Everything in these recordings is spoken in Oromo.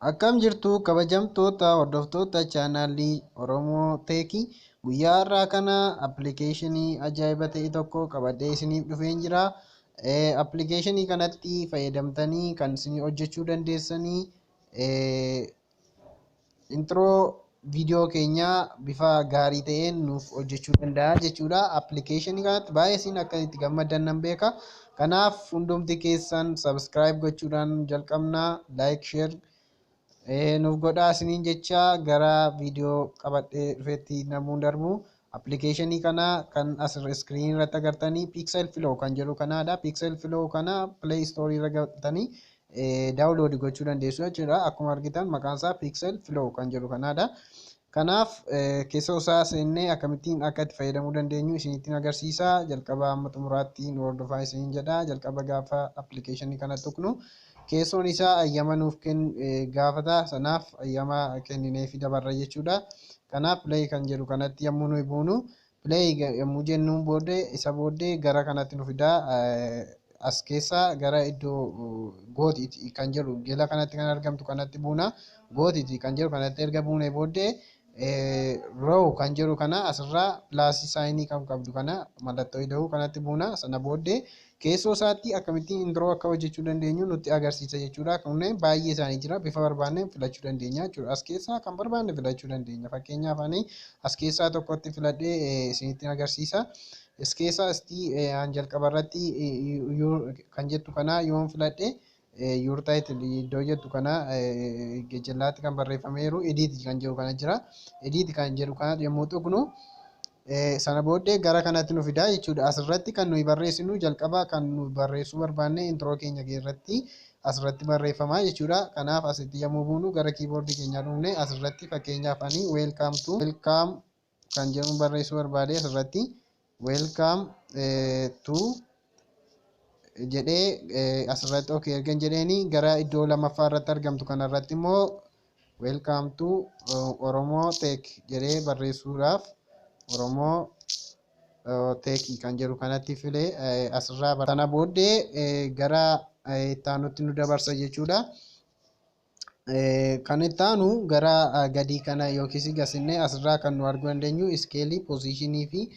Akkam jirtu kabajamtoota hordoftoota chaanaalii Oromoo Teekii? Guyyaa har'aa kana appilikeeshinii ajaa'iba ta'e tokko qabadhee isiniif dhufeen jira. Appilikeeshinii kanatti fayyadamtanii kan isin hojjechuu dandeessanii intiroo viidiyoo keenyaa bifa gaarii ta'een nuuf hojjechuu danda'a jechuudha. Appilikeeshinii kanatti baay'ee isin akka itti gammaddan nan beeka. Kanaaf hundumti keessan subscribe gochuudhaan jalqabna. Like, share nuuf godhaa isiniin jecha gara viidiyoo qabadhee dhufeetti namuun darbu. Appilikeeshinii kana kan as iskiriinii irratti agartanii Pixel Flow kan jedhu kanaadha. Pixel Flow kana Play Store irra galtanii download gochuu dandeessu jechuudha. Akkuma argitan maqaan isaa Pixel Flow kan jedhu kanaadha. Kanaaf keessoo isaa seennee akkamittiin akka itti fayyadamuu dandeenyu isinitti agarsiisa. Jalqaba hamma xumuraatti nu hordofaa isiniin jedha. Jalqaba gaafa appilikeeshinii kana tuqnu keessoon isaa ayyama nuuf gaafata. Sanaaf ayyama kennineefi dabarra jechuudha. Kanaaf play kan jedhu kanatti yommuu nuyi buunu, play yommuu jennuun booddee, isa booddee gara kanatti nu fidaa. As keessa gara iddoo got it kan jedhu jala kanatti kan argamtu kanatti buuna. Got it kan jedhu kanatti erga buune booddee, raw kan jedhu kana asirraa plus signii kan qabdu kana, mallattoo ida'uu kanatti buuna. Sana booddee keessoo isaatti akkamittiin intiroo akka hojjechuu dandeenyu nutti agarsiisa jechuudha. Kunneen baay'ee isaanii jira, bifa barbaanne filachuu dandeenya jechuudha. As keessaa kan barbaanne filachuu dandeenya. Fakkeenyaaf ani as keessaa tokkotti filadhee isinitti agarsiisa. As keessaa istii an jalqaba irratti kan jettu kana yoon filadhe, your title iddoo jettu kana gejjallaatti kan barreeffameeru edit kan jedhu kana jira. Edit kan jedhu kana yommuu tuqnu, sana booddee gara kanatti nu fidaa jechuudha. Asirratti kan nuyi barreessinu, jalqaba kan nu barreessuu barbaanne intiroo keenya irratti asirratti barreeffama jechuudha. Kanaaf asitti yommuu buunu, gara kiiboordii keenyaa dhufne asirratti fakkeenyaaf ani welcome to, welcome kan jedhu barreessuu barbaade, asirratti welcome to jedhee asirratti okay ergan jedheeni, gara iddoo lammaffaa irratti argamtu kanarratti immoo welcome to Oromoo Tech jedhee barreessuudhaaf Oromoo Tech kan jedhu kanatti filee asirraa sana booddee gara itti aanutti nu dabarsa jechuudha. Kan itti aanu gara gadii kana yookiis gasinnee asirraa kan nu arguu dandeenyu scaleii, positionii fi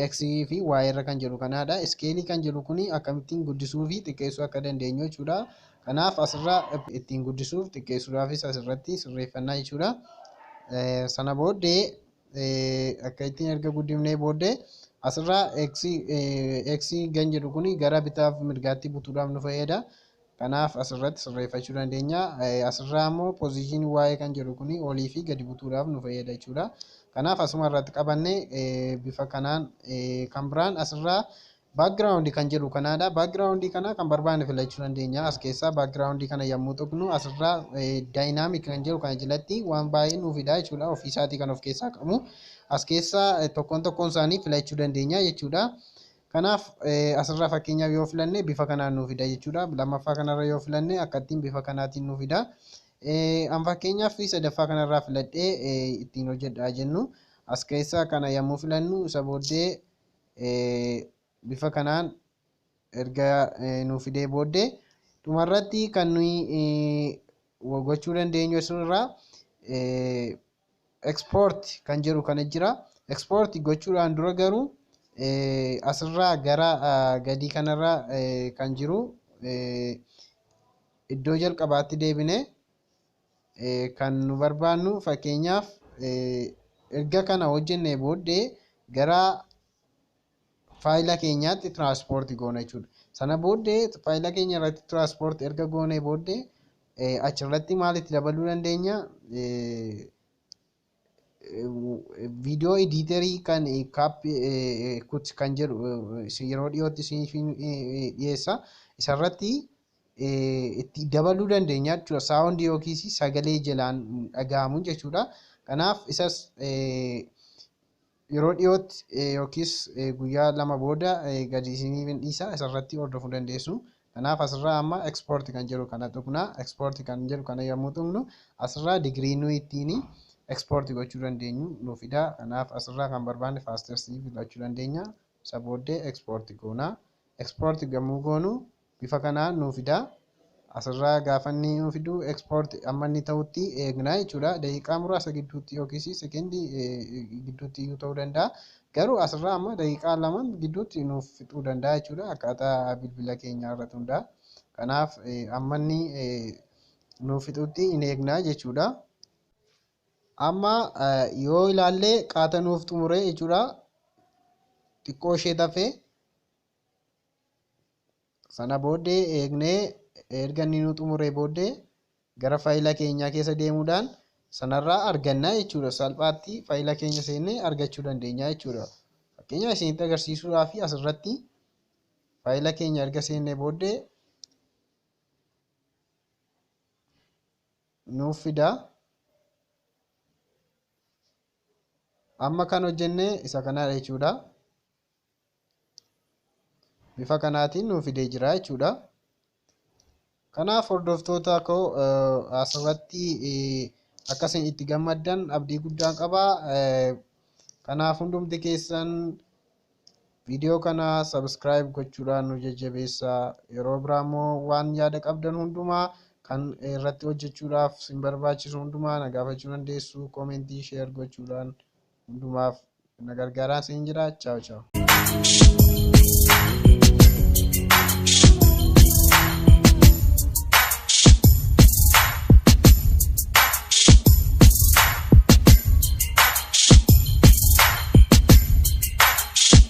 X fi Y irra kan jedhu kanaadha. Scaleii kan jedhu kuni akkamittiin guddisuu fi xiqqeessuu akka dandeenyu jechuudha. Kanaaf asirraa ittiin guddisuuf xiqqeessuudhaafis asirratti sirreeffannaa jechuudha. Sana booddee akka ittiin erga guddifnee booddee, asirraa X kan jedhu kuni gara bitaaf mirgaatti butuudhaaf nu fayyada. Kanaaf asirratti sirreeffachuu dandeenya. Asirraa immoo positionii Y kan jedhu kuni olii fi gadi butuudhaaf nu fayyada jechuudha. Kanaaf asuma irratti qabannee bifa kanaan kan biraan asirraa background kan jedhu kanaadha. Background kana kan barbaanne filachuu dandeenya. As keessaa background kana yommuu tuqnu, asirraa dynamic kan jedhu kana jalatti waan baay'ee nuuf fida jechuudha. Ofiisaatii kan of keessaa qabu. As keessaa tokkoon tokkoon isaanii filachuu dandeenya jechuudha. Kanaaf asirraa fakkeenyaaf yoo filanne bifa kanaan nuuf fida jechuudha. Lammaffaa kanarra yoo filanne akkattiin bifa kanaatiin nuuf fida. An fakkeenyaaf sadaffaa kanarraa filadhee ittiin hojjedhaa jennu. As keessaa kana yommuu filannu, isa booddee bifa kanaan erga nuuf fidee booddee, dhumarratti kan nuyi gochuu dandeenyu asirraa export kan jedhu kana jira. Export gochuudhaan dura garuu asirraa gara gadii kanarra kan jiru iddoo jalqabaatti deebine kan nu barbaannu, fakkeenyaaf erga kana hojjennee booddee gara faayila keenyaatti transport goona jechuudha. Sana booddee faayila keenya irratti transport erga goonee booddee, achirratti maal itti dabaluu dandeenya? Viidiyoo editorii kan CapCut kan jedhu yeroo dhiyootti isiniif dhiyeessa. Isarratti itti dabaluu dandeenya jechuudha. Soundii yookiis sagalee jalaan dhaga'amu jechuudha. Kanaaf isas yeroo dhiyootti yookiis guyyaa 2 booda gadi isiniif dhiisa, isarratti hordofuu dandeessu. Kanaaf asirraa amma export kan jedhu kana tuqna. Export kan jedhu kana yommuu tuqnu, asirraa digirii nuyi ittiin export gochuu dandeenyu nu fida. Kanaaf asirraa kan barbaanne fastestii filachuu dandeenya. Isa booddee export goona. Export yommuu goonu bifa kanaan nu fida. Asirraa gaafa inni nu fidu export amma inni ta'utti eegna jechuudha. Daqiiqaa muraasa gidduutti yookiis sekendii gidduutti iyyuu ta'uu danda'a. Garuu asirraa amma daqiiqaa 2 gidduutti nuuf fixuu danda'a jechuudha. Akkaataa bilbila keenyaa irratti hundaa'a. Kanaaf amma inni nuuf fixutti hin eegna jechuudha. Amma yoo ilaalle qaata nuuf xumure jechuudha. Xiqqoo ishee tafee sana booddee eegnee erga inni nu xumuree booddee gara faayila keenyaa keessa deemuudhaan sanarraa arganna jechuudha. Salphaatti faayila keenya seennee argachuu dandeenya jechuudha. Fakkeenyaaf isinitti agarsiisuudhaaf asirratti faayila keenya erga seennee booddee nuuf fida. Amma kan hojjenne isa kanadha jechuudha. Bifa kanaatiin nuuf fidee jira jechuudha. Kanaaf hordoftoota koo asirratti akkasiin itti gammaddan abdii guddaan qaba. Kanaaf hundumti keessan viidiyoo kana subscribe gochuudhaan nu jajjabeessaa. Yeroo biraa immoo waan yaada qabdan hundumaa kan irratti hojjechuudhaaf isin barbaachisu hundumaa na gaafachuu dandeessu. Koomentii, share gochuudhaan hundumaaf na gargaaraa isin jira. Chaaw chaaw.